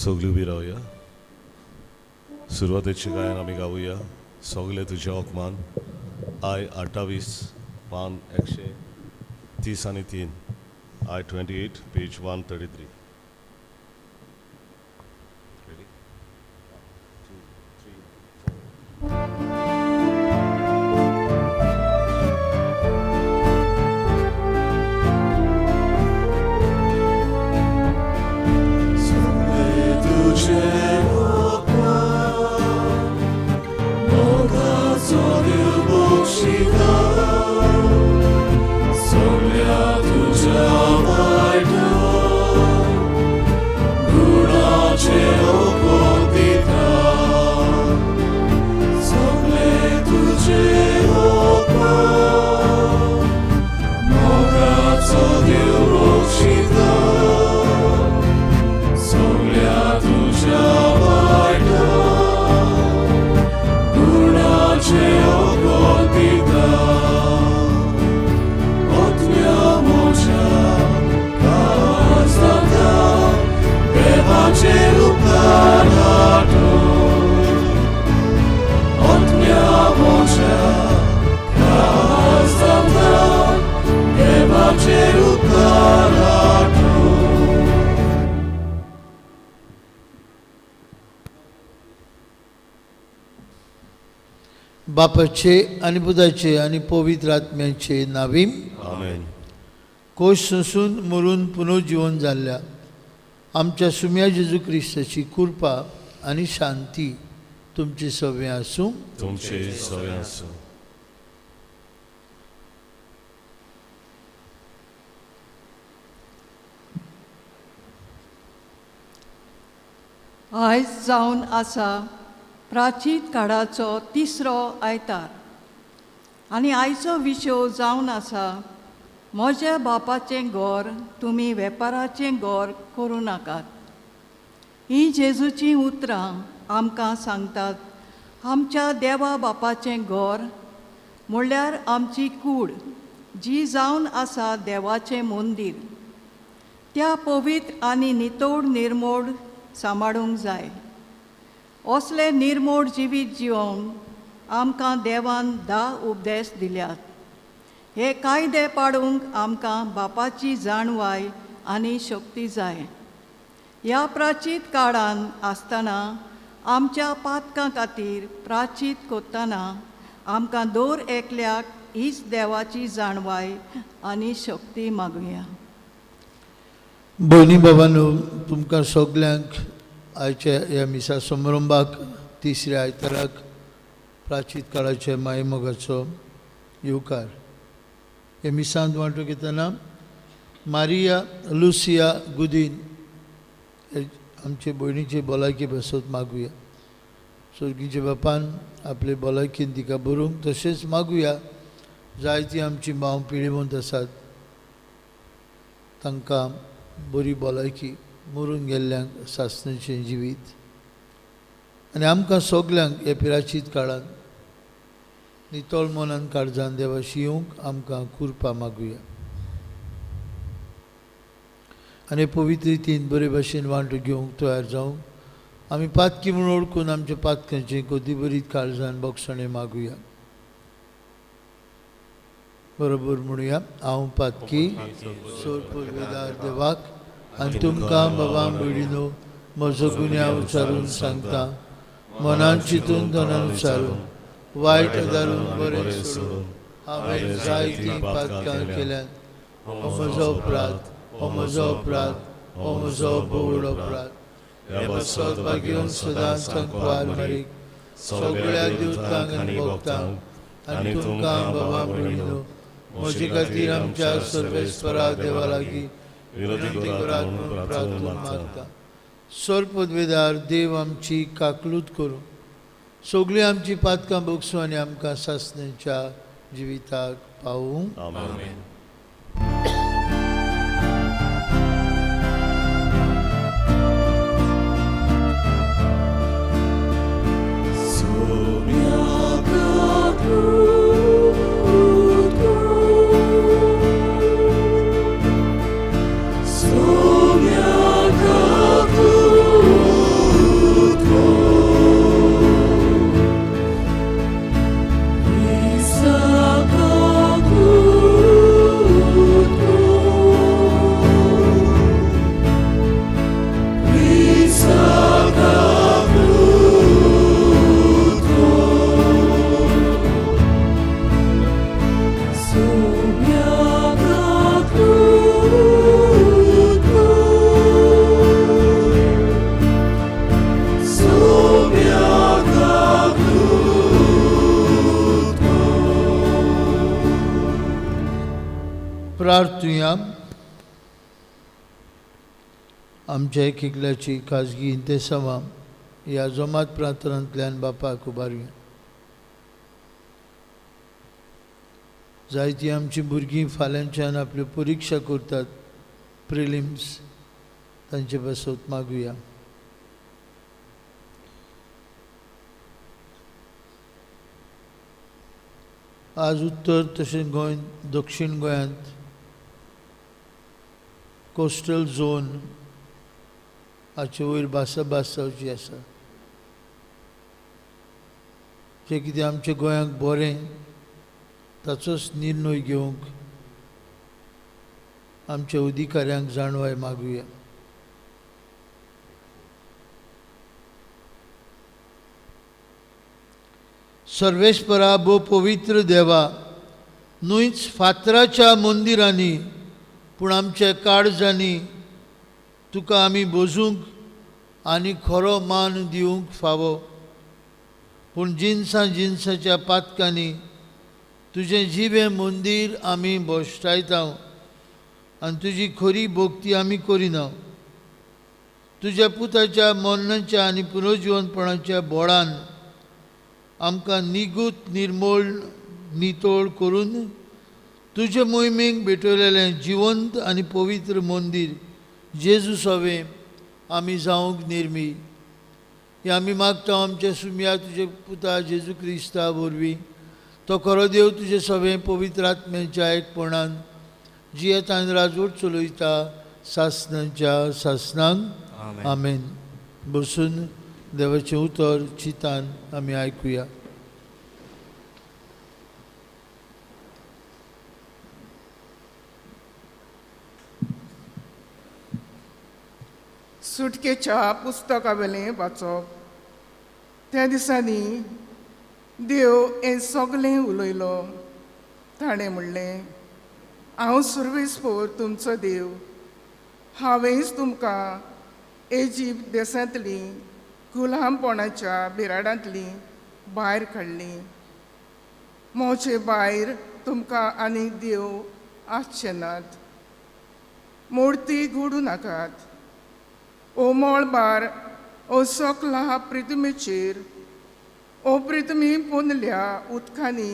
सगळीं उबी रावया. सुरवातेचे गायन आमी गावया. सगळे तुजे अपमान I 28 पान 133, I 28 page 133. Ready? 1, 2, 3, 4. बापाचे आनी पुताचे आनी पवित्र आत्म्याचे नावीम आमेन. कोश सोसून मरून पुनर्जीवन जाल्ल्या आमच्या सुम्या जेजू क्रिस्ताची कृपा आनी शांती तुमचे सवे आसूं. तुमचे सवे आसूं. आयज जावन आसा प्राचीत काळाचो तिसरो आयतार आनी आयचो विशय जावन आसा म्हज्या बापाचें घर तुमी वेपाराचें घर करूं नाकात. हीं जेजूचीं उतरां आमकां सांगतात आमच्या देवा बापाचें घर म्हणल्यार आमची कूड जी जावन आसा देवाचें मंदीर, त्या पवित्र आनी नितळ निर्मोड सांबाळूंक जाय. असले निर्मोड जिवीत जिवोवंक आमकां देवान 10 उपदेश दिल्यात. हे कायदे पाडूंक आमकां बापाची जाणवाय आनी शक्ती जाय. ह्या प्राचीत काळान आसतना आमच्या पातकां खातीर प्राचीत करतना आमकां दर एकल्याक हीच देवाची जाणवाय आनी शक्ती मागुया. भयणी बाबांनो, तुमकां सगल्यांक आयच्या ह्या मिसा समारंभाक तिसऱ्या आयताराक प्राचीत काळाच्या मायमोगाचो येवकार. हे मिसांत वांटो घेतना मारिया लुसिया गुदीन आमचे भयणीचे भलायकी बसत मागुया. स्वर्गीच्या बापान आपले भलायकेन तिका बरोवंक तशेंच मागुया. जायती आमची भाव पिडेवंत आसात तांकां बरी भलायकी, मरून गेल्ल्यांक सासणाचें जिवीत आनी आमकां सगल्यांक ह्या पिराचीत काळांत नितळ मनान काळजान देवाशी येवंक आमकां कृपा मागुया आनी पवित्र रितीन बरे भाशेन वांटो घेवंक तयार जावंक आमी पातकी म्हूण वळखून आमच्या पातकांचें कदीबरीत काळजान बक्षणें मागुया. बरोबर म्हणुया, हांव पातकी सोरपुर्वेदार देवाक आनी तुमकां बाबा भयणीनो म्हजो गुन्यांव उच्चारून सांगता. मनान चिंतून तनान उच्चारून वायट धारून बरें सोडून हांवें जायतीं पातकां केल्यात. हो म्हजो अपराध, हो म्हजो अपराध, हो म्हजो भोवड अपराध. पासत भाग्योन सदांच सांकवार मारीक सगळ्या देवतांक आनी भक्तांक आनी तुमकां बाबा भयणीनो म्हजे खातीर आमच्या सर्वेस्परा देवा लागीं विनंती करात म्हूण प्रार्थना मागता. सर्वपदवेदार देव आमची काकलूत करूं, सगळीं आमची पातकां भोगसूं आनी आमकां सासण्याच्या जिविताक पावूं. आमेन. Sonia Kaku. प्रार्थुया. आमच्या एक एकल्याची खाजगी इंतेसांवां ह्या जोमात प्रार्थनांतल्यान बापाक उबारुया. जायतीं आमचीं भुरगीं फाल्यांच्यान आपल्यो परिक्षा करतात, प्रिलिम्स, तांचे पासत मागुया. आज उत्तर तशें गोंय दक्षिण गोंयांत कोस्टल झोन हाचे वयर भासाभास जावची आसा. जें कितें आमच्या गोंयांक बरें ताचोच निर्णय घेवंक आमच्या अधिकाऱ्यांक जाणवाय मागुया. सर्वेस्परा भो पवित्र देवा, न्हूच फातराच्या मंदिरांनी पूण आमच्या काळजांनी तुका आमी बोजूंक आनी खरो मान दिवंक फावो. पूण जिनसां जिनसाच्या पातकांनी तुजें जिवें मंदीर आमी भश्टायता आनी तुजी खरी भक्ती आमी करिना. तुज्या पुताच्या मरणाच्या आनी पुनर्जिवनपणाच्या बोळान आमकां निगूत निर्मोळ नितळ करून तुजे मोहिमेक भेटयलेलें जिवंत आनी पवित्र मंदीर जेजू सवें आमी जावंक निर्मी. हें आमी मागता आमच्या सुमया तुजे पुता जेजू क्रिस्ता वरवीं. तो खरो देव तुजे सवें पवित्र आत्म्याच्या एकपणान जियेत आनी राजवट चलयता सासणाच्या सासणांक. आमेन. बसून देवाचें उतर चिंतान आमी आयकुया. सुटकेच्या पुस्तकावेलें वाचप. त्या दिसांनी देव हें सगळें उलयलो. ताणें म्हणलें, हांव सर्वेस्पोर तुमचो देव. हांवेंच तुमकां इजिप्त देशांतलीं गुलामपणाच्या बिराडांतलीं भायर काडलीं. म्हजे भायर तुमकां आनीक देव आसचे नात. मुर्ती घडूं नाकात. ओ मळबार ओ सकला पृथ्वीचेर ओ पृथ्वी पोंदल्या उदकांनी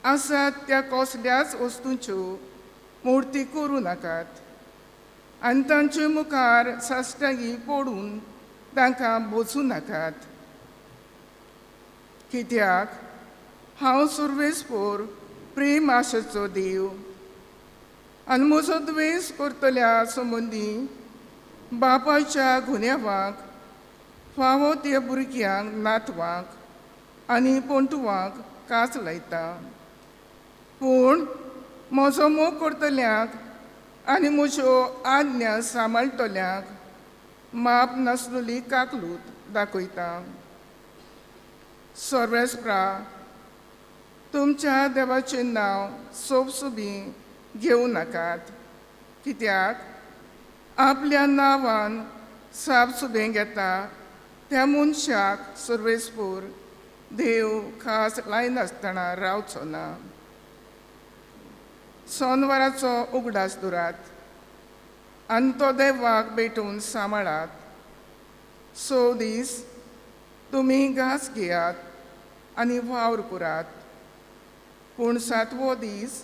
आसात त्या कसल्याच वस्तूंच्यो मुर्ती करूं नाकात आनी तांचे मुखार साश्टांगी पडून तांकां बोचूं नाकात. कित्याक हांव सर्वेस्पोर प्रेम आशेचो देव आनी म्हजो द्वेश करतल्या संबंदी बापायच्या गुन्यांवांक फावो त्या भुरग्यांक नातवांक आनी पोंटुवांक कास लायता. पूण म्हजो मोग करतल्यांक आनी म्हज्यो आज्ञा सांबाळटल्यांक माप नासलेली काकलूत दाखयता. सर्वेस्परा तुमच्या देवाचें नांव सोबसोबी घेवं नाकात. कित्याक आपल्या नांवान साबसुबें घेता त्या मनशाक सर्वेस्पोर देव खास लायनासतना रावचो ना. सोनवाराचो उगडास दवरात आनी तो देवाक भेटून सांबाळात. 6 दीस तुमी घास घेयात आनी वावर करात, पूण 7वो दीस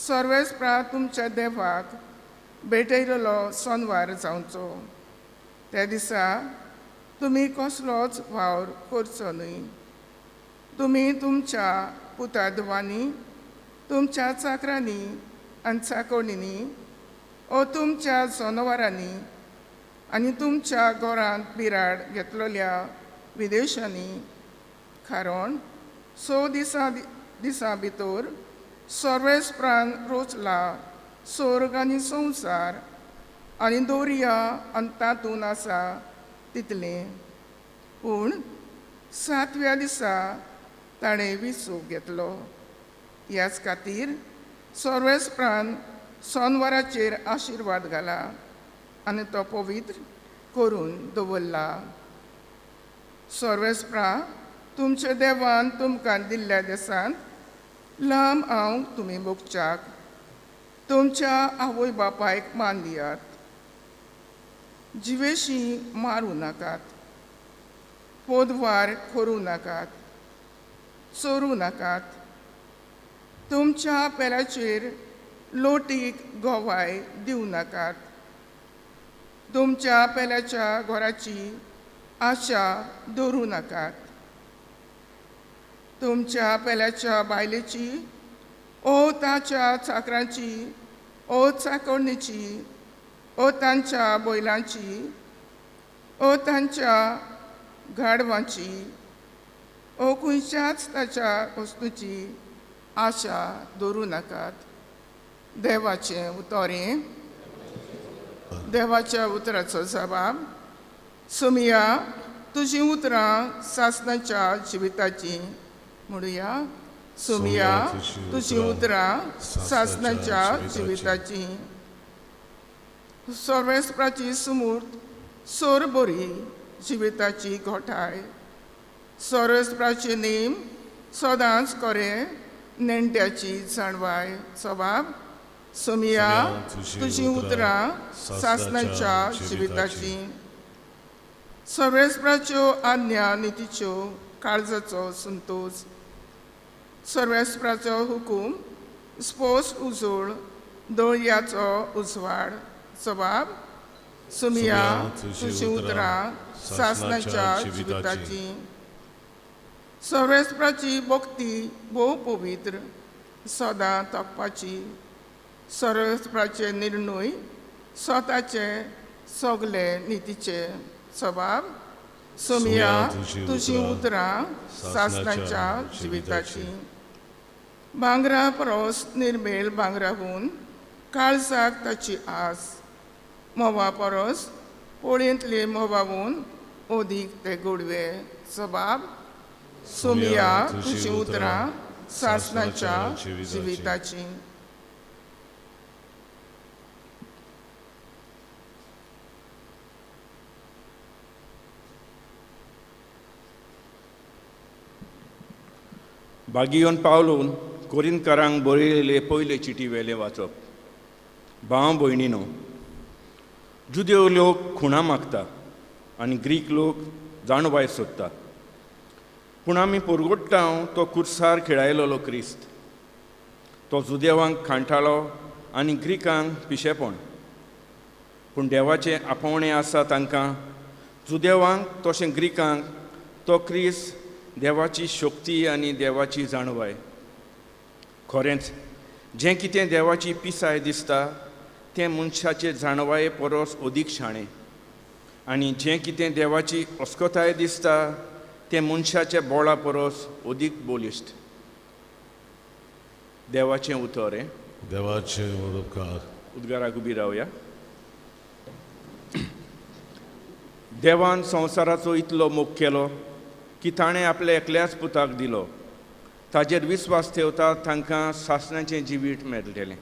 सर्वेस्परा तुमच्या देवाक भेटयलेलो सोनवार जावचो. त्या दिसा तुमी कसलोच वावर करचो न्हय. तुमी तुमच्या पुतादवांनी, तुमच्या चाकरांनी आनी चाकोणींनी ओ तुमच्या जनावरांनी आनी तुमच्या घरांत बिराड घेतलेल्या विदेशांनी, कारण 6 दिसां भितर सर्वेस्परान रोचला स्वर्ग आनी संवसार आनी दर्या आनी तातूंत आसा तितलें. पूण 7व्या दिसा ताणें विसव घेतलो. ह्याच खातीर सर्वेस्परान सोनवाराचेर आशिर्वाद घाला आनी तो पवित्र करून दवरला. सर्वेस्परा तुमच्या देवान तुमकां दिल्ल्या देशांत लांब हांव तुमी भोगच्याक तुमच्या आवय बापायक मान दियात. जिवेशी मारूं नाकात. पोदवार करूं नाकात. चोरूं नाकात. तुमच्या पेल्याचेर लोटीक गवाय दिवं नाकात. तुमच्या पेल्याच्या घराची आशा दवरूं नाकात. तुमच्या पेल्याच्या बायलेची ओ ताच्या चाकरांची ओ चाकोरणीची ओ तांच्या बैलांची ओ तांच्या गाडवांची ओ खंयच्याच ताच्या वस्तूची आशा दवरूं नाकात. देवाचें उतरें. देवाच्या उतराचो जबाब. सोमिया तुजीं उतरां सासणाच्या जिविताचीं. म्हणुया, सोमिया तुजीं उतरां सासणाच्या जिविताचीं. सर्वेस्पराची सुमूर्त सोर बरी जिविताची घोठाय. सर्वेस्पराचे नेम सदांच करे नेणट्याची जाणवाय. सबाब. सोमिया तुजीं उतरां सासणाच्या जिविताचीं. सर्वेस्पराच्यो आज्ञा नितीच्यो काळजाचो संतोश. सर्वेस्पराचो हुकूम स्पोस उजोळ दोळयाचो उजवाड. सबाब. सोमिया तुजीं उतरां सासणाच्या जिविताचीं. सर्वेस्पराची भक्ती भोव पवित्र सदां तकपाची. सर्वेस्पराचे निर्णय स्वताचे सगळे नितीचे. सबाब. सोमिया तुजीं उतरां सासणाच्या जिविताचीं. भांगरा परस निर्मेळ भांगराहून काळजाक ताची आस. म्होंवा परस पोळयेंतले म्होंवाहून अदीक ते गोडवे. सबाब. सोमिया तुजीं उतरां सासणाच्या जिविताचीं. बागियोन पावलून कोरिंतकारांक बरयलेले पयले चिटी वेले वाचप. भाव भयणीनो, जुदेव लोक खुणा मागता आनी ग्रीक लोक जाणवाय सोदता, पूण आमी पोरगोट्टा तो कुर्सार खेळायलेलो क्रिस्त. तो जुदेवांक खांठाळो आनी ग्रिकांक पिशेपण. पूण देवाचें आपोवणें आसा तांकां, जुदेवांक तशें ग्रिकांक, तो क्रिस्त देवाची शक्ती आनी देवाची जाणवाय. खरेंच जें कितें देवाची पिसाय दिसता तें मनशाचे जाणवाये परस अदीक शाणें, आनी जें कितें देवाची अस्कताय दिसता तें मनशाच्या बोळा परस अदीक बलिश्ट. देवाचें उतर हें. देवाचें उपकार. उद्गाराक उबी रावया. देवान संवसाराचो इतलो मोग केलो की ताणें आपल्या एकल्याच पुताक दिलो, ताजेर विस्वास ठेवता तांकां सासणाचें जिवीत मेळटलें.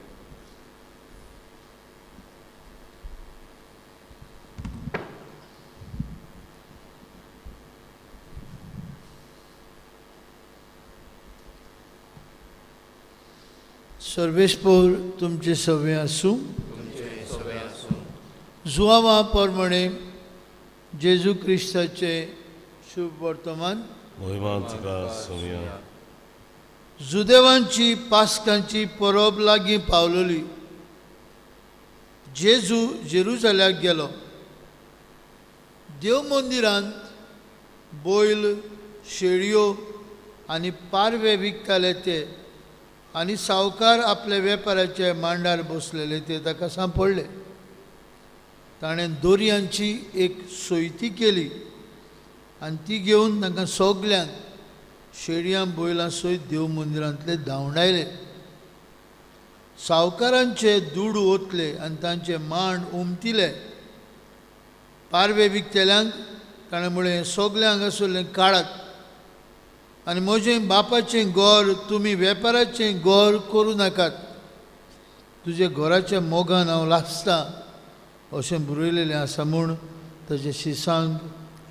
सर्वेस्पोर तुमचे सवे आसूं. जुआवा प्रमाणे जेजू क्रिस्ताचे शुभ वर्तमान. जुदेवांची पास्कांची परब लागीं पावलोली. जेजू जेरुजाल्याक गेलो. देव मंदिरांत बैल, शेळयो आनी पारवे विकताले ते आनी सावकार आपल्या वेपाराचे मांडार बसलेले ते ताका सांपडले. ताणें दोरयांची एक सोयती केली आनी ती घेवन तांकां सगल्यांक शेळयां बैलां सयत देव मंदिरांतले धांवडायले. सावकारांचे दुडू ओतले आनी तांचे मांड उमतिले. पारवे विकतेल्यांक ताणें म्हळें, सगळें हांगासरलें काडात आनी म्हजें बापाचें घर तुमी वेपाराचें घर करूं नाकात. तुजे घराच्या मोगान हांव लासतां अशें बरयलेलें आसा म्हूण ताचे शिसांक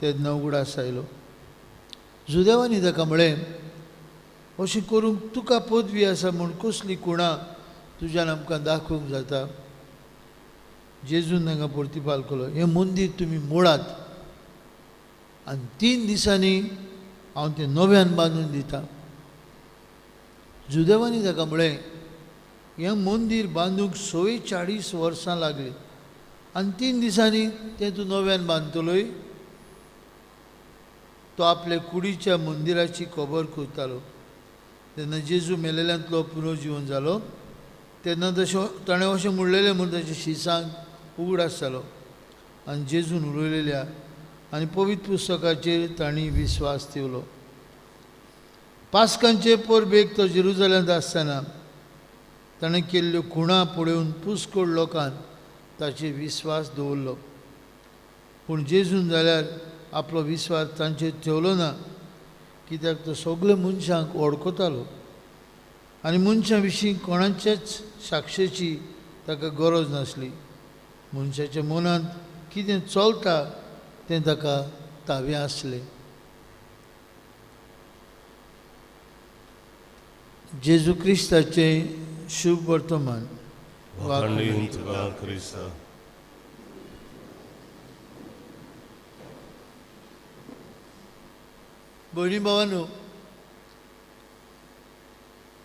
तेन्ना उगडास आयलो. जुदेवांनी ताका म्हळें, अशें करूंक तुका पदवी आसा म्हूण कसली खुणा तुज्यान आमकां दाखोवंक जाता? जेजून तांकां प्रतिपाल केलो, हें मंदीर तुमी मोडात आनी 3 दिसांनी हांव तें नव्यान बांदून दिता. जुदेवांनी ताका म्हळें, हें मंदीर बांदूंक 44 वर्सां लागलीं आनी 3 दिसांनी तें तूं नव्यान बांदतलोय? तो आपले कुडीच्या मंदिराची खबर करतालो. तेन्ना जेजू मेलेल्यांतलो पुनर्जिवन जालो तेन्ना तशें ताणें अशें म्हणलेलें म्हूण ताच्या शिसांक उगडास जालो आनी जेजून उलयलेल्या आनी पवित्र पुस्तकाचेर तांणी विस्वास ठेवलो. पास्कांचे परबेक तो जेरुजलेमांत आसतना ताणें केल्ल्यो खुणा पळोवन पुष्कळ लोकान ताचेर विस्वास दवरलो. पूण जेजून जाल्यार आपलो विस्वास तांचेर ठेवलो ना, कित्याक तो सगळे मनशांक वळखतालो आनी मनशां विशीं कोणाचेच साक्षेची ताका गरज नासली. मनशाच्या मनांत कितें चलता तें ताका तावें आसलें. जेजू क्रिस्ताचें शुभ वर्तमान. भयणी भावांनो,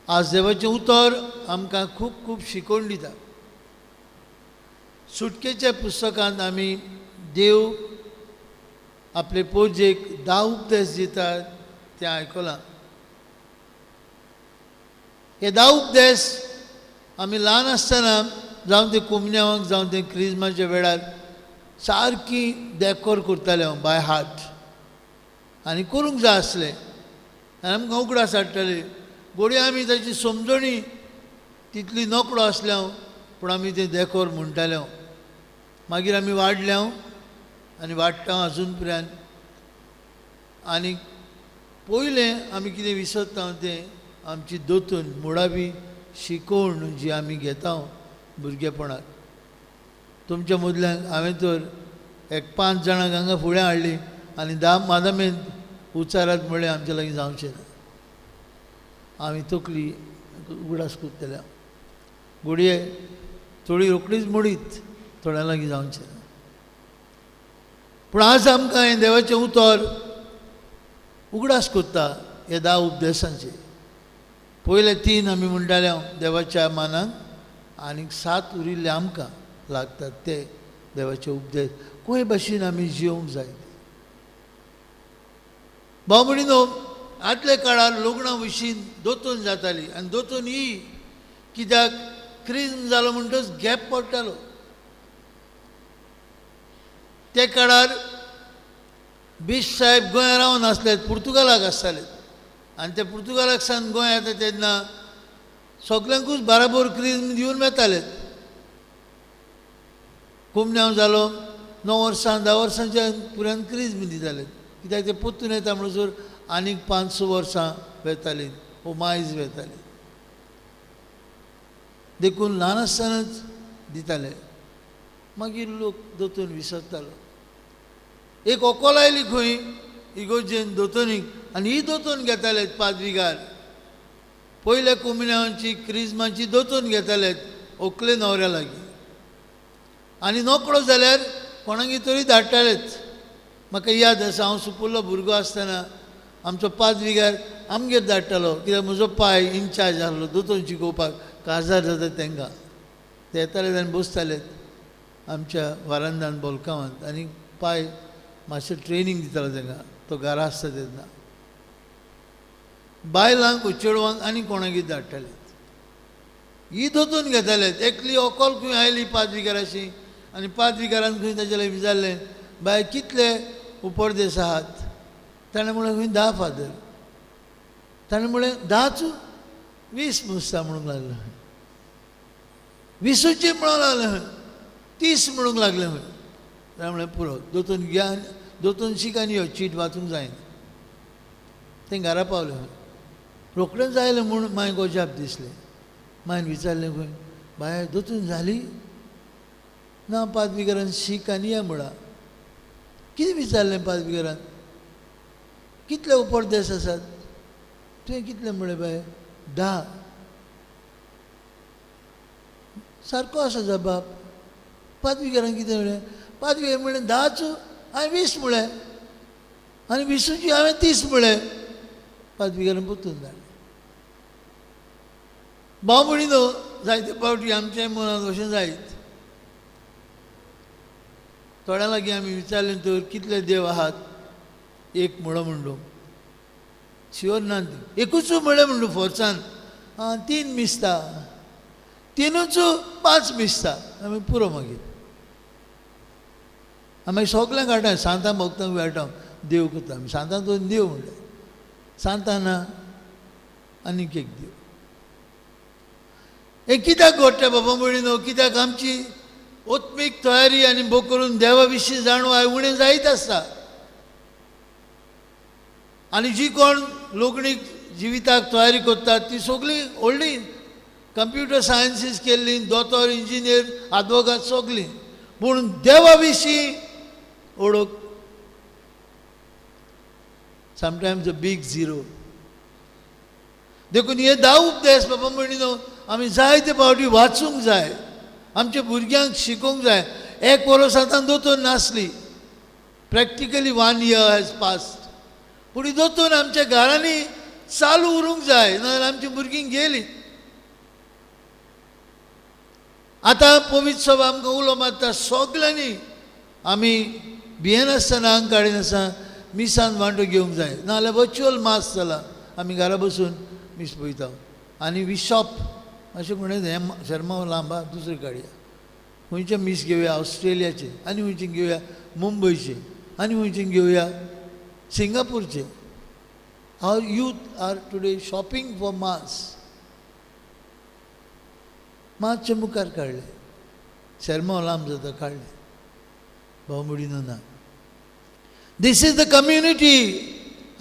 आज देवाचें उतर आमकां खूब खूब शिकोवन दिता. सुटकेच्या पुस्तकांत आमी देव आपले पोरजेक 10 उपदेश दिता तें आयकलां. हे 10 उपदेश आमी ल्हान आसतना जावं ते कुमन्यांक जावं ते क्रिजमाच्या वेळार सारकी डेकोर करताले हांव बाय हार्ट आनी करूंक जाय आसलें आनी आमकां उगडास हाडटाले. घडये आमी ताची समजणी तितली नकळो आसले हांव, पूण आमी तें डेकोर म्हणटाले हांव. मागीर आमी वाडले हांव आनी वाडटा अजून पर्यंत. आनी पयलें आमी कितें विसरता तें आमची दोतोन मुळावी शिकोवण जी आमी घेता भुरगेपणांत. तुमच्या मदल्यान हांवें तर एक 5 जाणांक हांगा फुडें हाडली आनी 10 मादामेन उचारात म्हळ्ळें आमच्या लागीं जावचें ना. आमी तकली उगडास करतले घडये थोडी रोखडीच मोडीत थोड्यां लागीं जावचें ना. पूण आज आमकां हें देवाचें उतर उगडास करता हे 10 उपदेशांचे. पयले 3 आमी म्हणटाले हांव देवाच्या मानाक आनी 7 उरिल्ले आमकां लागतात ते देवाचे उपदेश खंय भाशेन आमी जिवंक जाय. भाव भयणीनो, आदल्या काळार लग्नां विशीं दोतोन जाताली आनी दोतोन ही कित्याक क्रिज्म जालो म्हणटच गॅप पडटालो. त्या काळार बीश साहेब गोंया रावन आसले, पुर्तुगालाक आसताले आनी ते पुर्तुगालाक सावन गोंय येता तेन्ना सगल्यांकूच बराबर क्रिज्म दिवन वेताले. कुमन्यांव जालो 9 वर्सां 10 वर्सांच्या पुरान क्रिज्म दिताले, कित्याक ते परतून येता म्हणसर आनीक 5-6 वर्सां वेतालीं वो मायज वेताली. देखून ल्हान आसतनाच दिताले. मागीर लोक दोतोन विसरतालो. एक ओकोल आयली खंय इगोर्जेन दोतोनीक आनी ही दोतोन घेताले पादविगार. पयल्या कुमिन्यांची क्रिजमाची दोतोन घेताले ओकले न्हवऱ्या लागीं आनी नोकळो जाल्यार कोणागेर तरी धाडटालेच. म्हाका याद आसा हांव सुपुल्लो भुरगो आसतना आमचो पादविगार आमगेर धाडटालो, कित्याक म्हजो पाय इनचार्ज आसलो दोतोन शिकोवपाक. काजार जाता तांकां ते येताले आनी बसताले आमच्या वारांदान बोलकांवांत आनी पाय मातशें ट्रेनींग दितालो तांकां. तो घरा आसता तेन्ना बायलांक चेडवांक आनी कोणागेर धाडटाले. ही दोतोन घेताले. एकली ओकल खंय आयली पादविगाराशी आनी पादविगारान खंय ताजे लागीं विचारलें, बाय कितले उपरदेस आहात? ताणें म्हणलें खंय 10 फादर. ताणें म्हणलें 10च 20 मुस्ता म्हणूंक लागलें. 20ची म्हणूंक लागलें, 30 म्हणूंक लागलें. खंय ताणें म्हणलें पुरो दोतोन घ्या, दोतोन शीक आनी यो, चीट वाचूंक जायना. तें घरा पावलें. खंय रोखडेंच आयलें म्हूण मांयक अजाप दिसलें. मांयन विचारलें खंय बाय दोतोन जाली ना? पादविगारान शीक आनी या म्हळां. कितें विचारलें पादविगारान? कितले उपरदेस आसात? तुवें कितले म्हणलें बाय? 10. सारको आसा जबाब. पादविगारान कितें म्हणलें? पादविगार म्हणलें 10 हांवें 20 म्हळें आनी 20ची हांवें 30 म्हळें. पादविगारान परतून धाडलें. भाव म्हणिनो जायते फावटी आमच्या मनांत अशें जायत. थोड्या लागीं आमी विचारलें तर कितले देव आहात? एक म्हणो म्हणलो, शुअर ना, एकूच म्हणलें म्हणलो फोर्सान. आं 3 मिसता, 3च 5 मिसता. आमी पुरो मागीर आमी सगळ्यांक हाडटा, सांतां भक्तांक बी हाडटा, देव करता आमी. सांतां दोन देव म्हणलें, सांतां ना आनीक एक देव. हें कित्याक घडटा बाबा म्हणिनो? कित्याक आमची आत्मीक तयारी आनी भोग करून देवा विशीं जाणवाय उणें जायत आसता. आनी जी कोण लोकणीक जिविताक तयारी करतात ती सगळीं व्हडली कंप्युटर सायन्सीस केल्ली, दोतोर, इंजिनियर, आदवोगाद सगळीं, पूण देवा विशीं ओळख समटायम्स अ बीग झिरो. देखून हे 10 उपदेश बाबा म्हणिनो आमी जायते फावटी वाचूंक जाय, आमच्या भुरग्यांक शिकोवंक जाय. एक वर्स आतां दोतोर नासली, प्रॅक्टिकली 1 year has past, पूण ही दोतोर आमच्या घरांनी चालू उरूंक जाय, नाजाल्यार आमची भुरगीं गेली. आतां पवित्र सभा आमकां उलो मारता सगल्यांनी, आमी भियेनासतना आंग काडिनासतना मिसान वांटो घेवंक जाय, नाजाल्यार वर्च्युअल मास जाला, आमी घरा बसून मीस पळयता. आनी विशॉप अशें म्हणून हें शर्मा लांबा दुसरें काडया, खंयचें मीस घेवया ऑस्ट्रेलियाचें, आनी खंयचें घेवया मुंबयचें, आनी खंयचें घेवया सिंगापूरचें. Our youth are today shopping for mass. मातशें मुखार काडलें, शर्मा लांब जाता काडलें, भाव म्हणिना ना. This is the community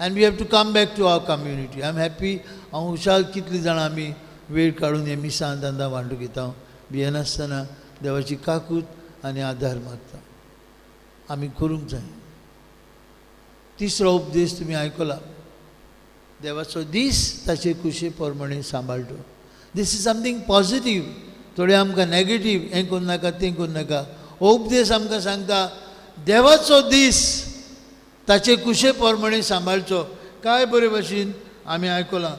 and we have to come back to our community. I am happy. हांव हुशार कितलीं जाणां आमी वेळ काडून हे मिसां दांदा वांटू घेता, भियेनासतना देवाची काकूत आनी आदार मागता. आमी करूंक जाय. तिसरो उपदेश तुमी आयकला, देवाचो दीस ताचे खुशे प्रमाणे सांबाळटो. This is something positive. थोडे आमकां नॅगेटीव, हें करूं नाका तें करूं नाका. हो उपदेश आमकां सांगता देवाचो दीस ताचे खुशे प्रमाणे सांबाळचो. काय बरे भाशेन आमी आयकलां,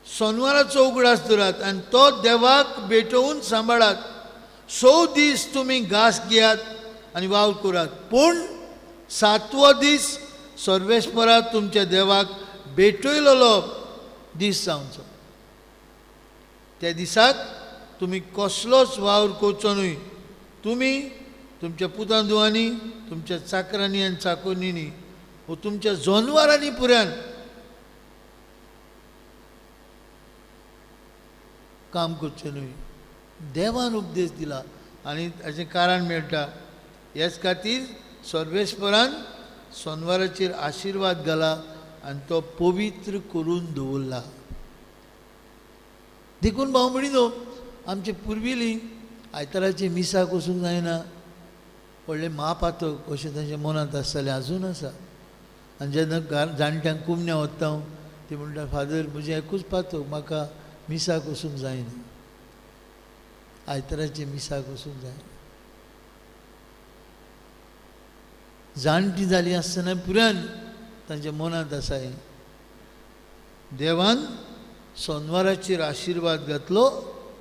सोनवाराचो उगडास दवरात आनी तो देवाक भेटोवन सांबाळात. 100 दीस तुमी घास घेयात आनी वावर करात, पूण 7वो दीस सर्वेस्पराक तुमच्या देवाक भेटयलेलो दीस जावचो. त्या दिसाक तुमी कसलोच वावर करचो न्हय. तुमी तुमच्या पुतां धुवांनी, तुमच्या चाकरांनी आनी चाकोन्नीनी वो तुमच्या जनवारांनी पुऱ्यान काम करचें न्हय. देवान उपदेश दिला आनी ताचें कारण मेळटा. ह्याच खातीर सर्वेस्परान सोनवाराचेर आशिर्वाद घाला आनी तो पवित्र करून दवरला. देखून भाव म्हणिनो आमचे पुर्विली आयताराचे मिसाक वचूंक जायना, व्हडलें म्हापातक अशें तांच्या मनांत आसतालें, आजून आसा. आनी जेन्ना जाणट्यांक कुमण्या वता हांव, ती म्हणटा फादर म्हजें एकूच पातक, म्हाका मिसाक वचूंक जायना, आयताराचे मिसाक वचूंक जायना. जाणटी जाली आसतना पुरान तांच्या मनांत आसा हें. देवान सोनवाराचेर आशिर्वाद घातलो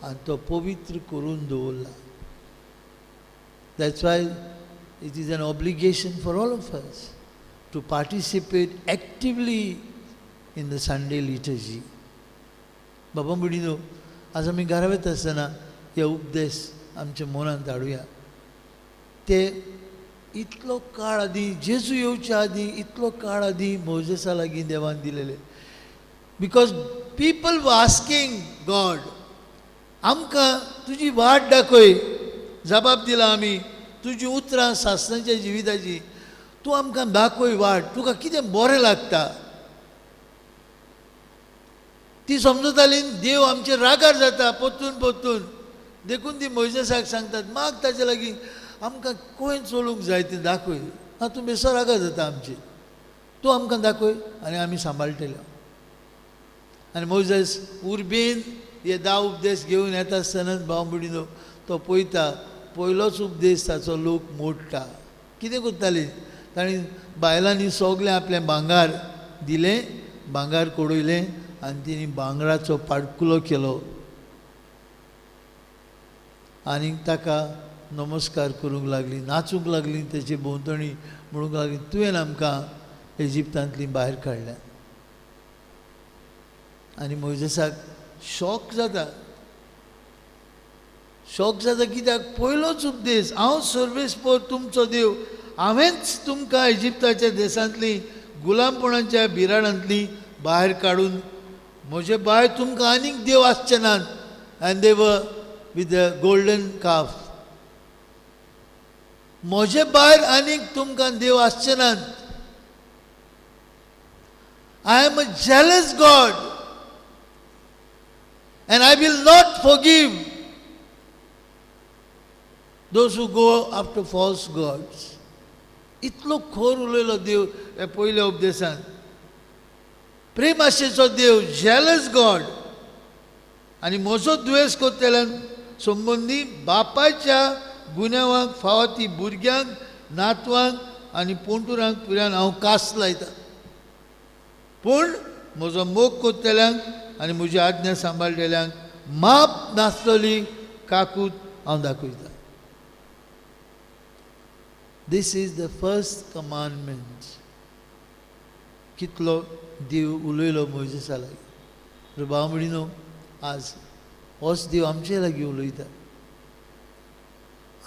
आनी तो पवित्र करून दवरला. That's why it is an obligation for all of us to participate actively in the Sunday liturgy. बाबा म्हणिनो आज आमी घरा वता आसतना हे उपदेश आमच्या मनांत हाडुया. ते इतलो काळ आदीं, जेजू येवच्या आदीं इतलो काळ आदीं मोजेसा लागीं देवान दिलेले. Because people were asking God, आमकां तुजी वाट दाखय. जबाब दिला आमी, तुजी उतरां सासणाच्या जिविताची, तूं आमकां दाखय वाट, तुका कितें बरें लागता. ती समजताली देव आमचेर रागार जाता परतून परतून. देखून ती मोयजेसाक सांगतात, माग ताचे लागीं आमकां खंय चलूंक जाय तें दाखय, ना तूं बेसो रागार जाता आमचेर, तूं आमकां दाखय आनी आमी सांबाळटले. आनी मोयजेस उर्बेन हे 10 उपदेश घेवन येता आसतनाच भाव भयणीनो तो पळयता पयलोच उपदेश ताचो लोक मोडटा. कितें करताली तांणी बायलांनी सगळें आपलें भांगर दिलें, भांगर कोडयलें आनी तिणी भांगराचो पाडकुलो केलो आनी ताका नमस्कार करूंक लागली, नाचूंक लागली तेचे भोंवतणी, म्हणूंक लागली तुवें आमकां इजिप्तांतली भायर काडल्या. आनी मोयजेसाक शॉक जाता, शॉक जाता कित्याक पयलोच उपदेश हांव सर्वेस्पर तुमचो देव, हांवेंच तुमकां इजिप्ताच्या देशांतली गुलामपणाच्या बिराडांतली भायर काडून म्हजे भायर तुमकां आनीक देव आसचे नात. And they were with the golden calf. म्हजे भायर आनीक तुमकां देव आसचे नात. I am a jealous God and I will not forgive those who go after false gods. इतलो खोर उलयलो देव ह्या पयल्या उपदेशान. प्रेम आशेचो देव, जेलस गॉड, आनी म्हजो द्वेश करतल्यान संबंदी बापायच्या गुन्यांवांक फावो ती भुरग्यांक, नातवांक आनी पोंटुरांक पुरान हांव कास लायता, पूण म्हजो मोग करतल्यांक आनी म्हजी आज्ञा सांबाळटल्यांक माप नासतली काकूत हांव दाखयता. This is the first commandment. कितलो देव उलयलो मोयजेसा लागीं. भाव भयणीनो आज होच देव आमचे लागीं उलयता.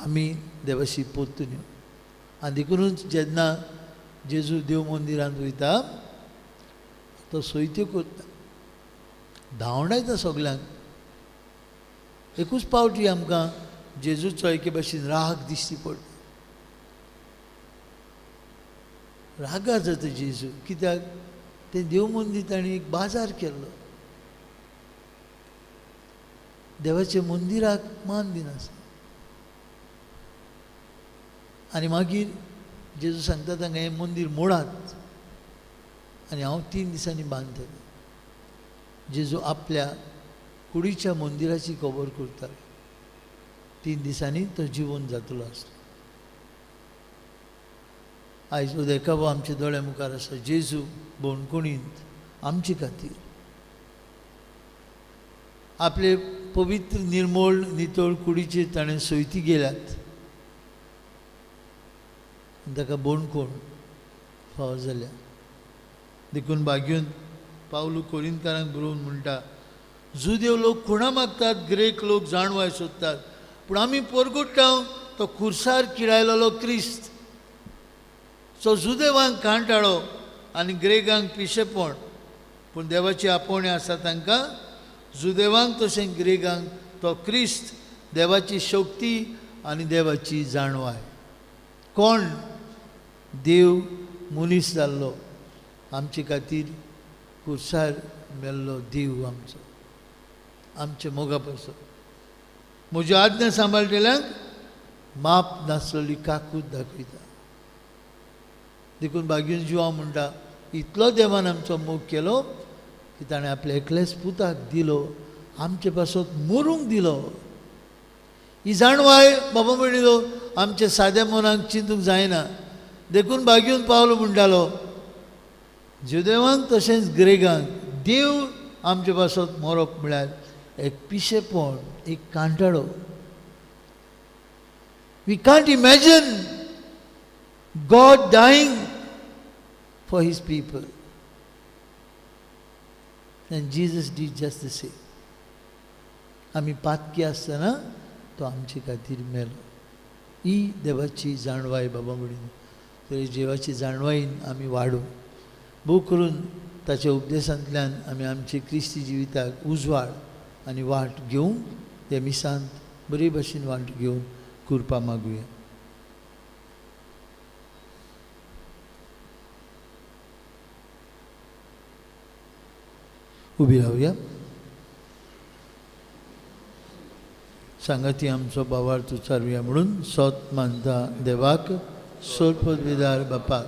आमी देवाशी परतून येवं. आनी देखूनच जेन्ना जेजू देव मंदिरांत वयता तो सोयत्यो करता, धांवडायता सगल्यांक. एकूच पावटी आमकां जेजूचो एके भाशेन राग दिश्टी पडटा, रागार जाता जेजू कित्याक तें देव मंदीर ताणें एक बाजार केल्लो, देवाच्या मंदिराक मान दिनासलो. आनी मागीर जेजू सांगता तांकां हें मंदीर मोडात आनी हांव 3 दिसांनी बांदतलें. जेजू आपल्या कुडीच्या मंदिराची खबर करतालो. 3 दिसांनी तो जिवन जातलो आसलो. आयज हो देखावो आमच्या दोळ्या मुखार आसा. जेजू बणकुणींत आमचे खातीर आपले पवित्र निर्मोळ नितळ कुडीचेर ताणें सोयती गेल्यात आनी ताका बणकोण फावो जाल्या. देखून भाग्यून पावलू कोरिंतकारांक बरोवन म्हणटा, जुदेव लोक खुणा मागतात, ग्रेक लोक जाणवाय सोदतात, पूण आमी परगुट्टा तो खुर्सार किरायलेलो क्रिस्त. सो जुदेवांक कांटाळो आनी ग्रेगांक पिशेपण, पूण देवाची आपोवणें आसा तांकां जुदेवांक तशें ग्रेगांक तो क्रिस्त देवाची शक्ती आनी देवाची जाणवाय. कोण देव मनीस जाल्लो आमचे खातीर खुर्सार मेल्लो देव आमचो, आमचे मोगा पासून. म्हज्यो आज्ञा सांबाळटल्यांक माप नासलेली काकूत दाखयता. देखून भाग्यून जिवा म्हणटा, इतलो देवान आमचो मोग केलो की ताणें आपल्या एकल्याच पुताक दिलो, आमचे पासत मरूंक दिलो. ही जाणवाय बाबा म्हणिल्लो आमच्या साद्या मनाक चिंतूंक जायना. देखून भाग्यून पावलो म्हणटालो, जुदेवांक तशेंच ग्रेगांक देव आमचे पासत मरप म्हळ्यार एक पिशेपण, एक कांटाळो. We can't imagine God dying for his people. And Jesus did just the same. आमी पातकी आसतना तो आमचे खातीर मेलो. ही देवाची जाणवाय बाबा म्हणून तर देवाची जाणवायेन आमी वाडूं. भोव करून ताच्या उपदेशांतल्यान आमी आमचे क्रिस्ती जिविताक उजवाड आनी वाट घेवन त्या मिसांत बरे भशेन वाट घेवन कृपा मागुया. उबी रावया. सांगाती आमचो भावार्थ उच्चारुया म्हणून सोत मानता देवाक, सोरपदवीदार बापाक,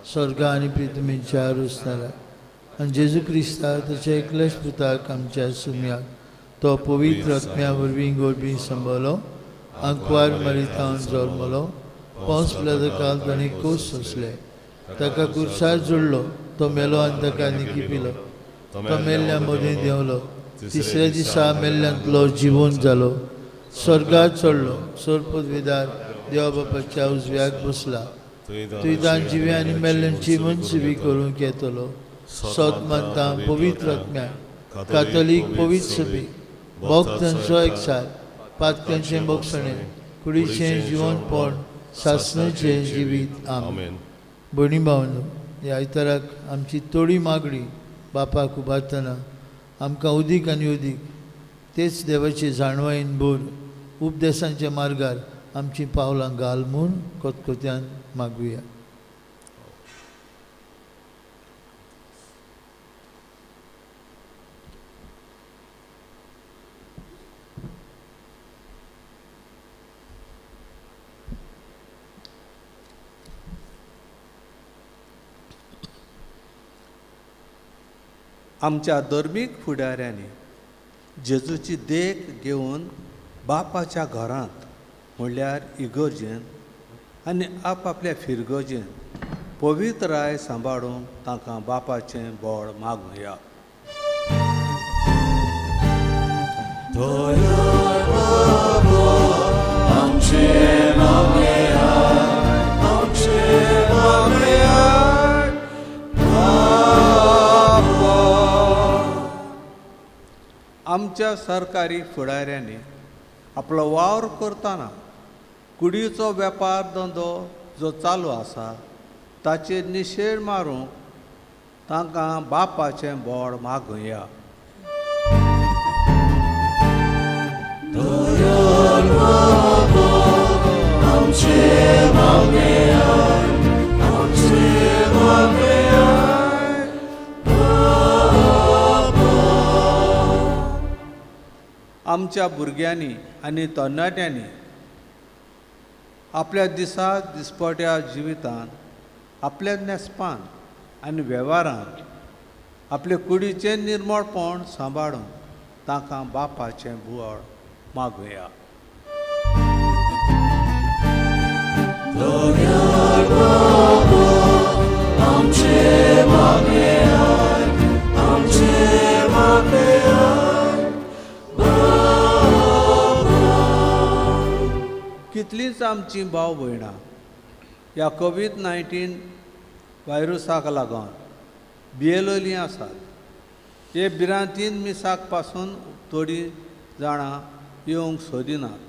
स्वर्गा आनी पृथ्वीच्या रुसणाराक आनी जेजू क्रिस्ता ताच्या एकल्याच पुताक आमच्या सुम्याक, तो पवित्र आत्म्या वरवीं गोरबी संबलो, आंकवार मरितावन जल्मलो, पोंस पिलाता ताणें कोस सोंसले, ताका कुर्सार जोडलो, तो मेलो आनी ताका निकी पिलो, तो मेल्ल्या मदीं देंवलो, तिसऱ्या दिसा मेल्ल्यांतलो जिवंत जालो, स्वर्गार चडलो, सोरपदवेदार देवा बापाच्या उजव्याक बसला, तुयदान जिवे आनी मेल्ल्यांची मनसुबी करूंक येतलो. सत मानता पवित्र आत्म्या, कातोलीक पवित्र सभेक, भक्तांचो एकचार, पातक्यांचें बक्षणें, कुडीचें जिवनपण, सासणाचें जिवीत. आमेन. भयणी भावनो, ह्या आयताराक आमची थोडी मागणी बापाक उबारतना आमकां उदीक आनी उदीक तेच देवाचे जाणवायेन भर उपदेशांच्या मार्गार आमचीं पावलां घाल म्हूण कोतकोत्यान मागुया. आमच्या धर्मीक फुडाऱ्यांनी जेजूची देख घेवन बापाच्या घरांत म्हणल्यार इगर्जेन आनी आपआपल्या फिरगर्जेन पवित्राय सांबाळून तांकां बापाचें बळ मागुया. आमच्या सरकारी फुडाऱ्यांनी आपलो वावर करतना कुडीचो वेपार धंदो जो चालू आसा ताचेर निशेध मारूंक तांकां बापाचें बळ मागुया. आमच्या भुरग्यांनी आनी तरणाट्यांनी आपल्या दिसा दिसपट्या जिवितान आपल्या न्हेसपान आनी वेव्हारान आपले कुडीचें निर्मळपण सांबाळून तांकां बापाचें बळ मागुया. कितलींच आमचीं भाव भयणां ह्या कोवीड-19 व्हायरसाक लागून भियेलोलीं आसात. हे भिरांतीन मिसाक पासून थोडीं जाणां येवंक सोदिनात.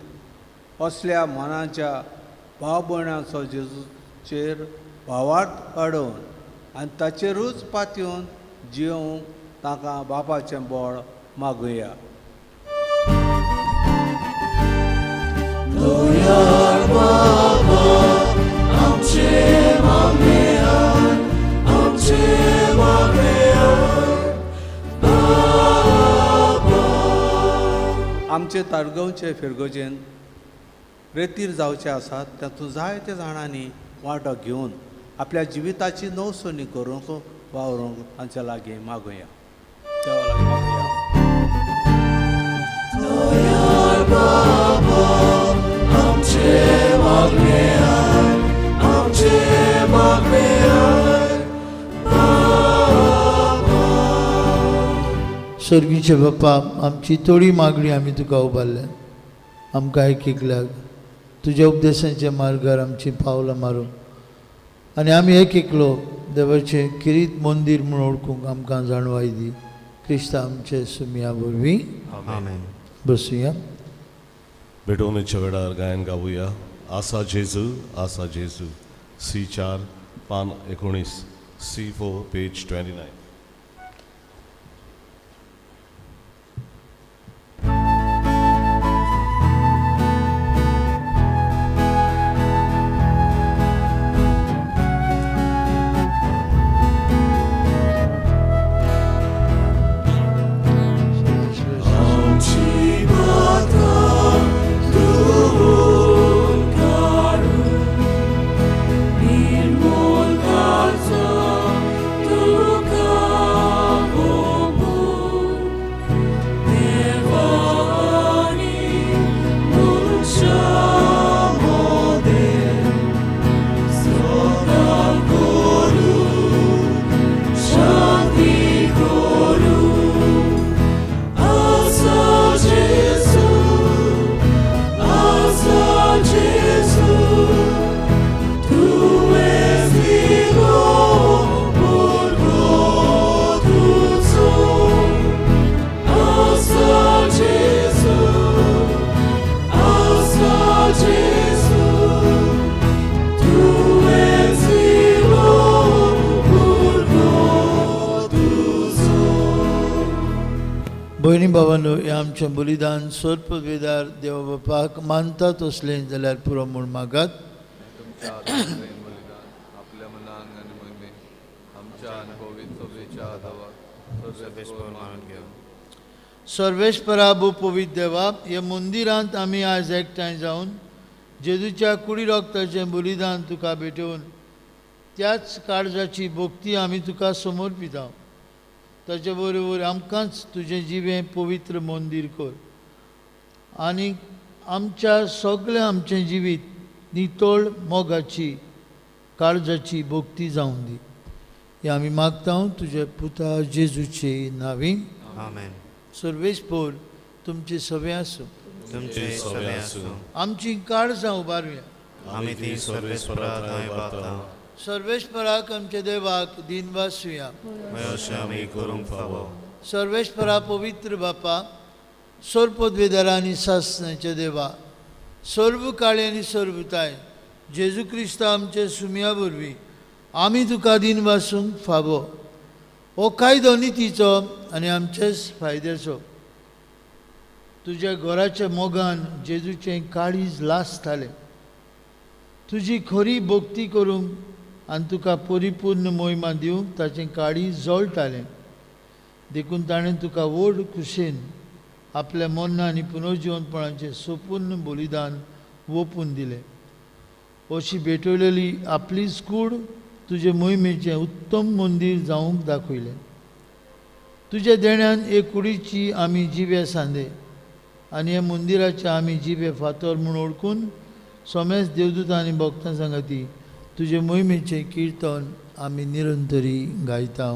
असल्या मनाच्या भाव भयणांचो जेजूचेर भावार्थ अडोवन आनी ताचेरूच पातयेवन जियोवंक तांकां बापाचें बळ मागुया. आमचे तारगांवचे फिरगोजेन रेतीर जावचे आसात तातूंत जायते जाणांनी वांटो घेवन आपल्या जिविताची नवसणी करूंक वावरूंक तांच्या लागीं मागुया. देवा लागीं मागुया. सर्गीचे बापा, आमची थोडी मागणी आमी तुका उबारल्या, आमकां एक एकल्याक तुज्या उपदेशांच्या मार्गार आमचीं पावलां मारूंक आनी आमी एक एकलो देवाचें किरीत मंदीर म्हूण वळखूंक आमकां जाणवाय दी. क्रिस्ता आमचे सुमया वरवीं. आमेन. बसुया. भेटवणेच्या वेळार गायन गावया. आसा जेजू आसा जेजू, सी 4 पान 19, C4 page 29. निर्मूल करचो तुका. भयणी भावांनो, हें आमचें बलिदान सोदपवेदार देवा बापाक मानता तसलें जाल्यार पुरो म्हूण मागात. आपल्या मनान आनी मोहिमेन आमच्या आनी पवित्र सभेच्या आदावाक सर्वेस्पर मानून घेवं. सर्वेस्परा भो पवित्र देवा, ह्या मंदिरांत आमी आयज एकठांय जावन जेजूच्या कुडी रक्ताचें बलिदान तुका भेटोवन त्याच काळजाची भक्ती आमी तुका समर्पिता. ताचे बरोबर आमकांच तुजें जिवें पवित्र मंदीर कर आनी आमच्या सगळें आमचें जिवीत नितळ मोगाची काळजाची भक्ती जावन दी. हें आमी मागता तुज्या पुता जेजूचे नांवी. आमेन. सर्वेस्पर तुमचे सवे आसूं. तुमचे सवे आसूं. आमची काळजां उबारुया. आमी ती सर्वेस्परा थंय उबारता. सर्वेस्पराक आमच्या देवाक दिन वासुया. अशें आमी करूंक फावो. सर्वेस्परा पवित्र बापा, सर्वपदवेदारा आनी सासणाच्या देवा, सर्व काळे आनी सर्वताय जेजू क्रिस्ता आमच्या सुमया वरवीं आमी तुका दिन वासूंक फावो. हो कायदो नितीचो आनी आमचेच फायद्याचो. तुज्या घराच्या मोगान जेजूचें काळीज लासतालें. तुजी खरी भक्ती करूंक आनी तुका परिपूर्ण मोहिमा दिवंक ताचें काळीज जळटालें. देखून ताणें तुका व्हड खुशेन आपल्या मरणां आनी पुनर्जिवनपणाचें संपूर्ण बलिदान ओंपून दिलें. अशी भेटवलेली आपलीच कूड तुजे मोहिमेचें उत्तम मंदीर जावंक दाखयलें. तुज्या देण्यान एक कुडीची आमी जिवे सांदे आनी ह्या मंदिराचे आमी जिवे फातर म्हूण ओळखून सोमेस देवदूत आनी भक्तां सांगाती तुजे मोहिमेचें किर्तन आमी निरंतरी गायता.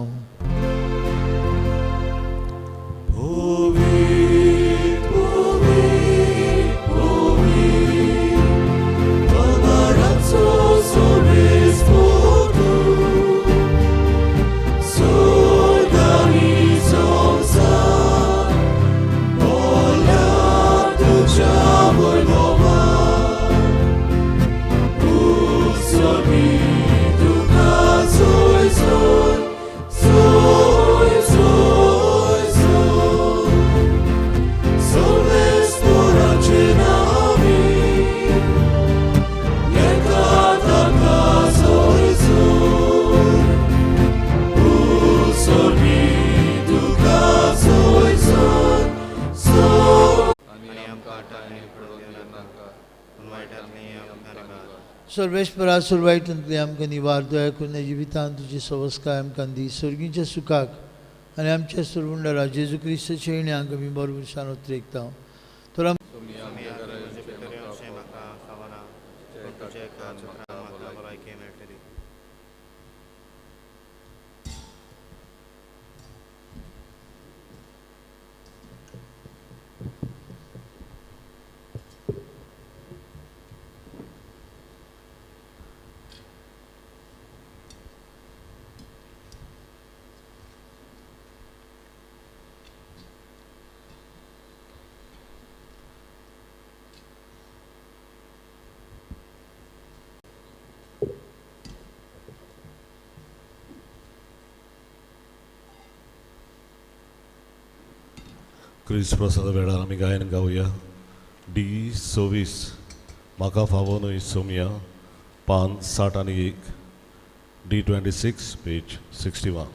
सर्वेस्परा सुरवायटंतली आमकां निवार दया करून जिवितांत तुजी सवस्काय आमकां दी. सर्गीच्या सुखाक आनी आमच्या सुरवुंडरा जेजू क्रिस्ताच्या येण्याक आमी बरोबर शान उतरेकता. तर क्रिस्त प्रसादा वेळार आमी गायन गावया. डी 26 म्हाका फावो न्हय सोमया, पान 61, डी 26 पेज 61.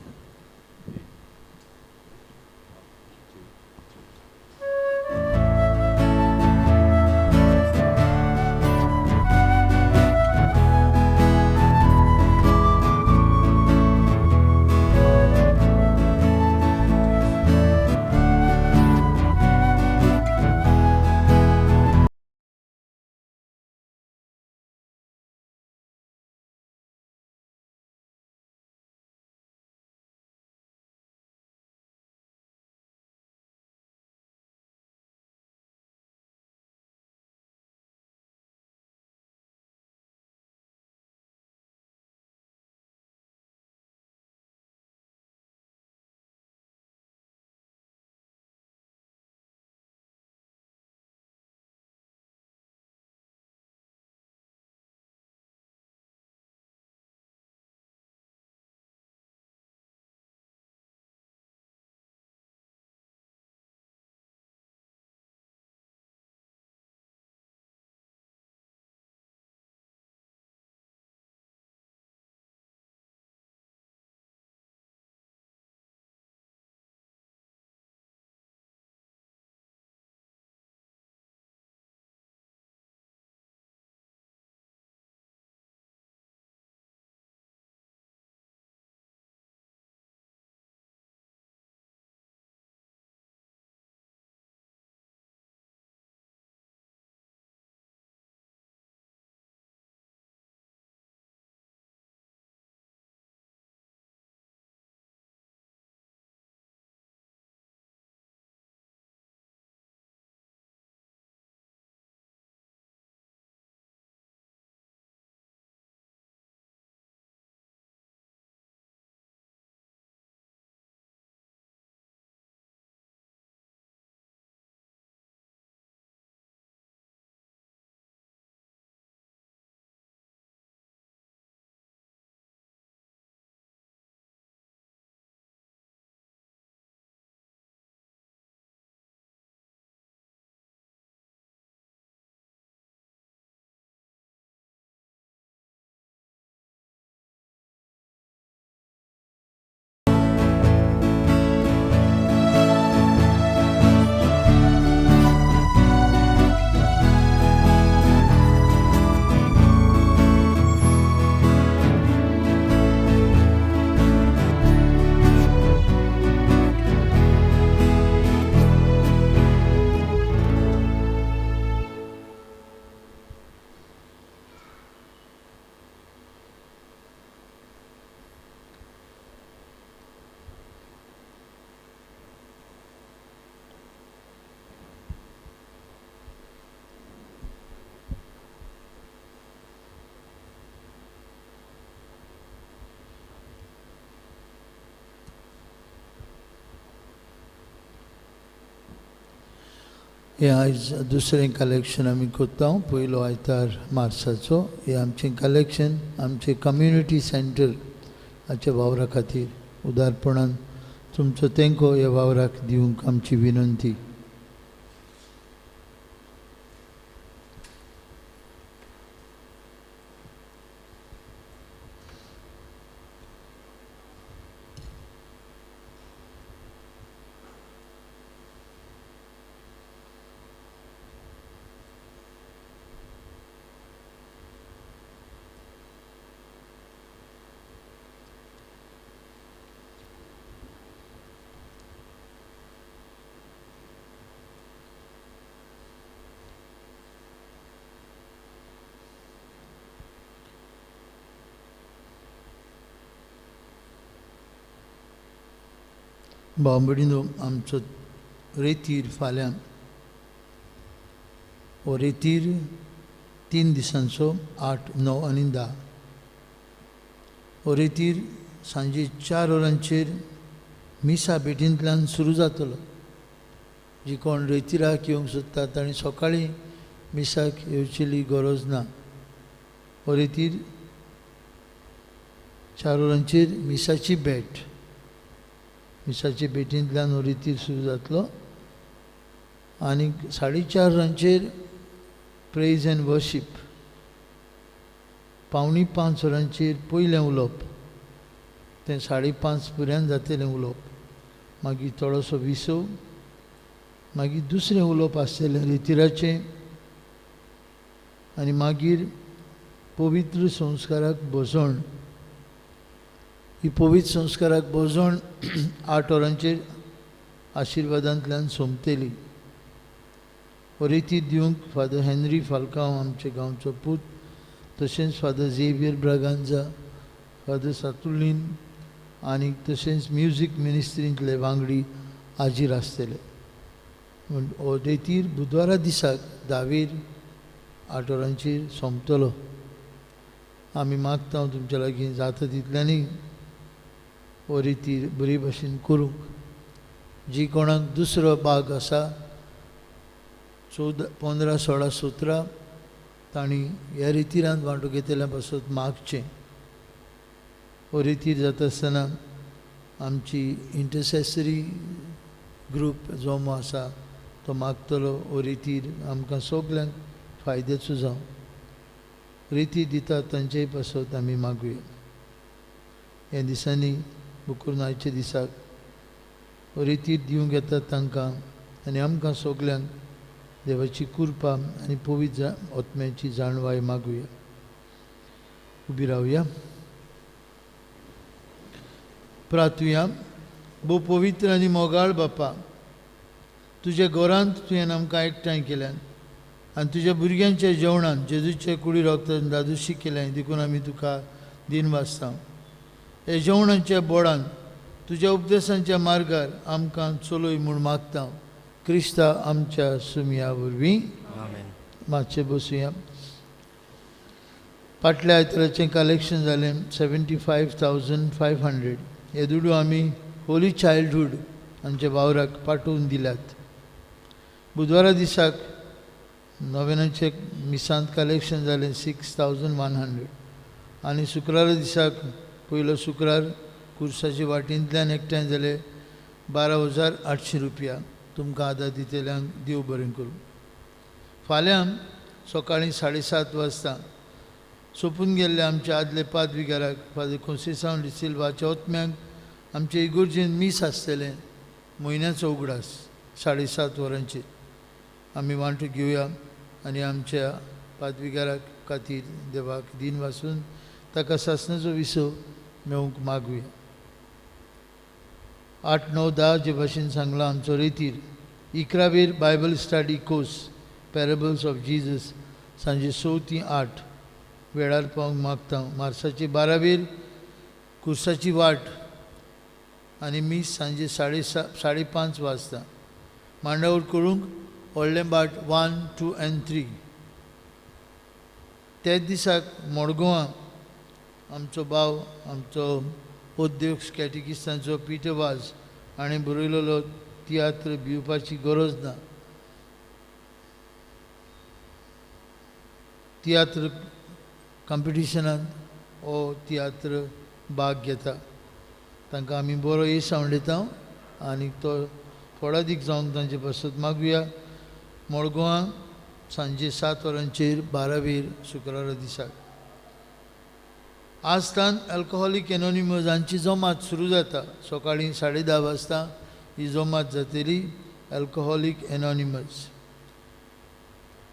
हें आयज दुसरें कलेक्शन आमी करता. पयलो आयतार मार्साचो हें आमचें कलेक्शन आमचें कम्युनिटी सेंटर हाच्या वावरा खातीर उदारपणान तुमचो तेंको ह्या वावराक दिवंक आमची विनंती. बाबडिनो आमचो रेतीर फाल्यां हो रेतीर 3 दिसांचो 8, 9 आनी 10. हो रेतीर सांजे 4 वरांचेर मिसा भेटींतल्यान सुरू जातलो. जी कोण रेतिराक येवंक सोदता तांणी सकाळीं मिसाक येवचेली गरज ना. हो रेतीर 4 वरांचेर मिसाची भेट, मिसाचे भेटींतल्यान हो रेतीर सुरू जातलो आनी 4:30 वरांचेर प्रेज एंड वर्शीप, 4:45 वरांचेर पयलें उलोवप, तें 5:30 पर्यंत जातलें उलोवप, मागीर थोडोसो विसव, मागीर दुसरें उलोवप आसतलें रेतिराचें आनी मागीर पवित्र संस्काराक बसवण. ही पवित्र संस्काराक बसवण 8 वरांचेर आशिर्वादांतल्यान सोंपतली. हो रेतीर दिवंक फादर हेनरी फाल्कांव आमचे गांवचो पूत, तशेंच फादर झेवियर ब्रागांजा, फादर सातुलीन आनी तशेंच म्युजीक मिनिस्ट्रींतले वांगडी हाजीर आसतले. म्हूण हो रेतीर बुधवारा दिसाक 10वेर 8 वरांचेर सोंपतलो. आमी मागता तुमच्या लागीं जाता तितल्यांनी हो रेतीर बरे भाशेन करूंक. जी कोणाक दुसरो भाग आसा 14, 15, 16, 17 तांणी ह्या रेतिरांत वांटो घेतल्या पासत मागचें. हो रेतीर जाता आसतना आमची इंटरसेसरी ग्रूप जमो आसा तो मागतलो हो रेतीर आमकां सगल्यांक फायद्याचो जावं. रेतीर दिता तांचेय पासत आमी मागुया. ह्या दिसांनी बुकूर नायच्या दिसाक हो रेतीर दिवंक येतात तांकां आनी आमकां सगल्यांक देवाची कृपा आनी पवित्र आत्म्याची जाणवाय मागुया. उबी रावया, प्रार्थुया. भोव पवित्र आनी मोगाळ बापा, तुज्या घरांत तुवें आमकां एकठांय केल्यान आनी तुज्या भुरग्यांच्या जेवणान जेजूचे कुडी रोगतान दादोशी केल्यान, देखून आमी तुका दिन वाचता. ह्या जेवणाच्या बोडान तुज्या उपदेशांच्या मार्गार आमकां चलय म्हूण मागता. क्रिस्ता आमच्या सुमया वरवीं. मातशें बसुया. फाटल्या आयताराचें कलेक्शन जालें 75,500. हे दुडू आमी होली चायल्डहूड आमच्या वावराक पाठोवन दिल्यात. बुधवारा दिसाक नोवेनाचे मिसांत कलेक्शन जालें 6,100 आनी शुक्रारा दिसाक पयलो शुक्रार कुर्साचे वाटेंतल्यान एकठांय जाले 12,800 रुपया. तुमकां आदार दितल्यांक देव बरें करूं. फाल्यां सकाळीं 7:30 वाजता सोंपून गेल्ले आमच्या आदले पादविगाराक फादर कोंसेसांव डिसिल्वाच्या ओत्म्यांक आमचे इगोर्जेन मीस आसतलें म्हयन्याचो उगडास 7:30 वरांचेर. आमी वांटो घेवया आनी आमच्या पादविगाराक खातीर देवाक दिन वासून ताका सासणाचो विसव मेळूंक मागुया. 8, 9, 10 जे भाशेन सांगलां आमचो रेतीर. 11वेर Bible study course parables of Jesus सांजे 6 ते 8 वेळार पावंक मागता. मार्साचे 12वेर कुर्साची वाट आनी मीस सांजे 5:30 वाजता. मांडावर करूंक व्हडलें बाट 1, 2 आनी 3. त्याच दिसाक मडगांवां आमचो भाव आमचो अध्यक्ष कॅटेकिस्तांचो पिटर वाज हाणें बरयलेलो तियात्र भिवपाची गरज ना. तियात्र कॉम्पिटिशनान हो तियात्र भाग घेता. तांकां आमी बरो येस आवडयता आनी तो फळादीक जावन तांचे पासत मागुया. मडगांवां सांजे 7 वरांचेर 12वेर शुक्रारा दिसाक आजतान अल्कोहोलीक एनोनिमस हांची जमात सुरू जाता. सकाळीं 10:30 वाजता ही जमात जातली. अल्कोहोलीक एनोनिमस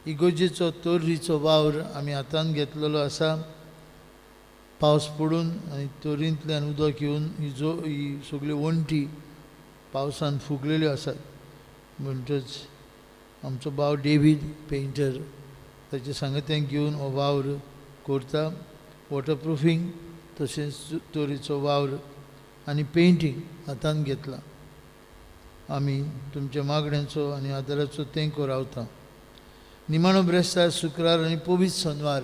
इगोजेचो तोर्रीचो वावर आमी हातान घेतलेलो आसा. पावस पडून आनी तोरींतल्यान उदक येवन ही जो ही सगळ्यो वण्टी पावसान फुगलेल्यो आसात. म्हणटच आमचो भाव डेवीड पेंटर ताचे सांगत्यांक घेवन हो वावर करता. वॉटरप्रुफींग तशेंच तोरीचो वावर आनी पेंटींग हातान घेतला. आमी तुमच्या मागण्यांचो आनी आदाराचो तेंको रावता. निमाणो ब्रेस्तार शुक्रार आनी पवित्र शनवार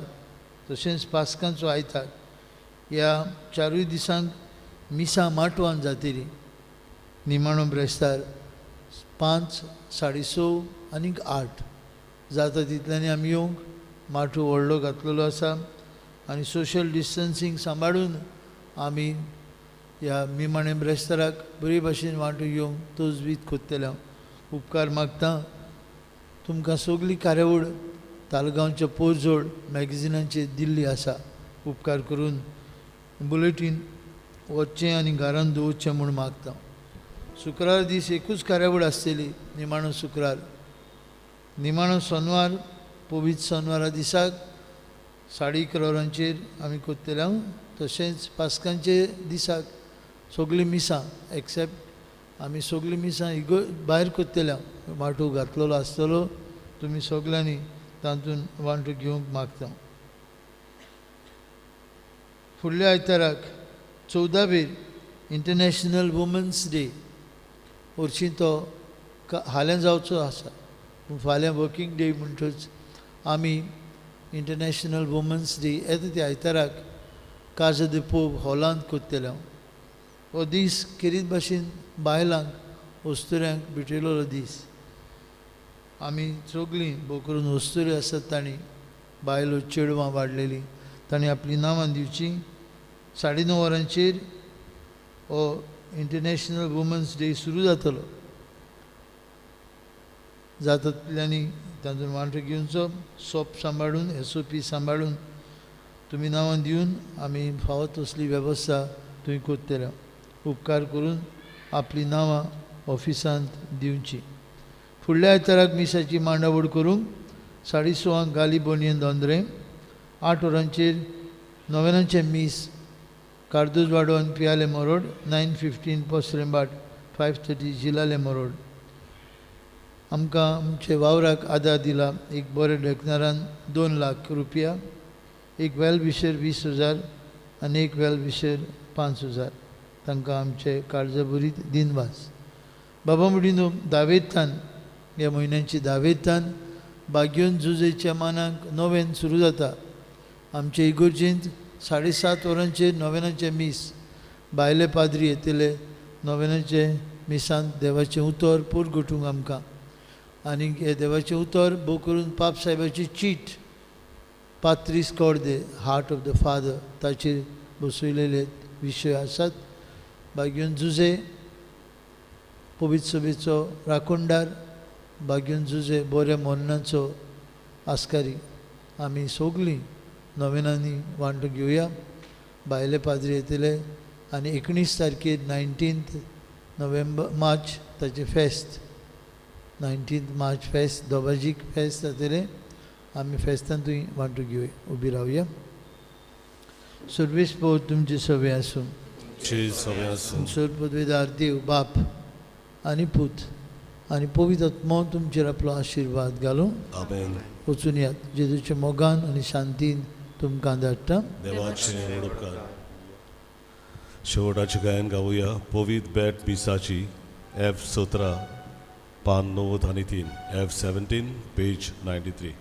तशेंच पास्कांचो आयतार ह्या 4 दिसांक मिसां माटवान जातली. निमाणो ब्रेस्तार 5, 6:30 आनी 8 जाता तितल्यांनी आमी येवंक माटू व्हडलो घातलेलो आसा आनी सोशल डिस्टन्सींग सांबाळून आमी ह्या निमाणे ब्रेस्ताराक बरे भाशेन वांटू येवंक तजवीज कोत्तले. हांव उपकार मागता. तुमकां सगळी कार्यावळ तालगांवच्या पोरजोड मॅगझिनाचेर दिल्ली आसा. उपकार करून बुलेटीन वचचें आनी घरान दवरचें म्हूण मागता. शुक्रार दीस एकूच कार्यावळ आसतली, निमाणो शुक्रार. निमाणो शनवार पवित्र शनवारा दिसाक 11:30 वरांचेर आमी कोत्तले. तशेंच पास्कांचे दिसाक सगळीं मिसां एक्सेप्ट आमी सगळीं मिसां इगो भायर कोत्तले. वांटो घातलेलो आसतलो, तुमी सगळ्यांनी तातूंत वांटो घेवंक मागता. फुडल्या आयताराक 14वेर इंटरनॅशनल वुमन्स डे. हरशीं तो हाल्यां जावचो आसा पूण फाल्यां वर्कींग डे म्हणटच आमी इंटरनॅशनल वुमन्स डे येता त्या आयताराक काजा दे पोप हॉलांत कोत्तले. हो दीस खेरीत भाशेन बायलांक वस्तुऱ्यांक भेटयलेलो दीस. आमी सगळीं भोव करून वस्तुऱ्यो आसात तांणी बायलो चेडवां वाडलेलीं तांणी आपलीं नांवां दिवचीं. 9:30 वरांचेर हो इंटरनॅशनल वुमन्स डे सुरू जातलो. जातल्यांनी तातूंत वांटो घेवचो. सोप सांबाळून SOP सांबाळून तुमी नांवां दिवन आमी फावो तसली वेवस्था थंय कोत्तले. उपकार करून आपलीं नांवां ऑफिसांत दिवचीं. फुडल्या आयताराक मिसाची मांडावळ करूंक 6:30 गाली बोनयेन दोंदरे, 8 वरांचेर नोवेनाचें मीस कार्दोजवाडो आनी पियाले मोरोड, 9:15 पोसरेंबाट, 5:30 जिलाले मोरोड. आमकां आमचे वावराक आदार दिला एक बरे लेखनारान 2 लाख रुपया, एक वेल विशर 20,000 आनी एक वेल विशर 5,000. तांकां आमचे काळजाभरीत दिनवास. बाबा मुडीनो दावेतान ह्या म्हयन्याची दावेतान बागयोन जुजेच्या मानाक नोवेन सुरू जाता. आमचे इगोर्जेंत 7:30 वरांचेर नोवेनाचें मीस बायले पाद्री येतले. नोवेनाचे मिसांत देवाचें उतर पुरगोटूंक आमकां आनी हे देवाचें उतर भोव करून पाप साहेबाची चीट Patrice कोर्दे heart of the father ताचेर बसयलेले विशय आसात. बागयोन जुजे पवित्र सभेचो राखणदार, बागयोन जुजे बऱ्या मरणाचो आस्कारी. आमी सगळीं नोवेनांनी वांटो घेवया. बायले पाद्री येतले आनी 19 तारखेर 19 मार्च ताचें फेस्त, 19 मार्च फेस्त, दोबाजीक फेस्त जातलें. आमी फेस्तांतूय वांटो घेवया. उबी रावया. सर्वेस पो तुमचे सवे आसूं. सर्व देव बाप आनी पूत आनी पवित्र आत्मो तुमचेर आपलो आशिर्वाद घालूं. वचून यात जेजूच्या मोगान आनी शांतीन तुमकां धाडटा. शेवटाचें गायन गावया पवित्र बेट मिसाची F 17 पान 93 F 17 page 93.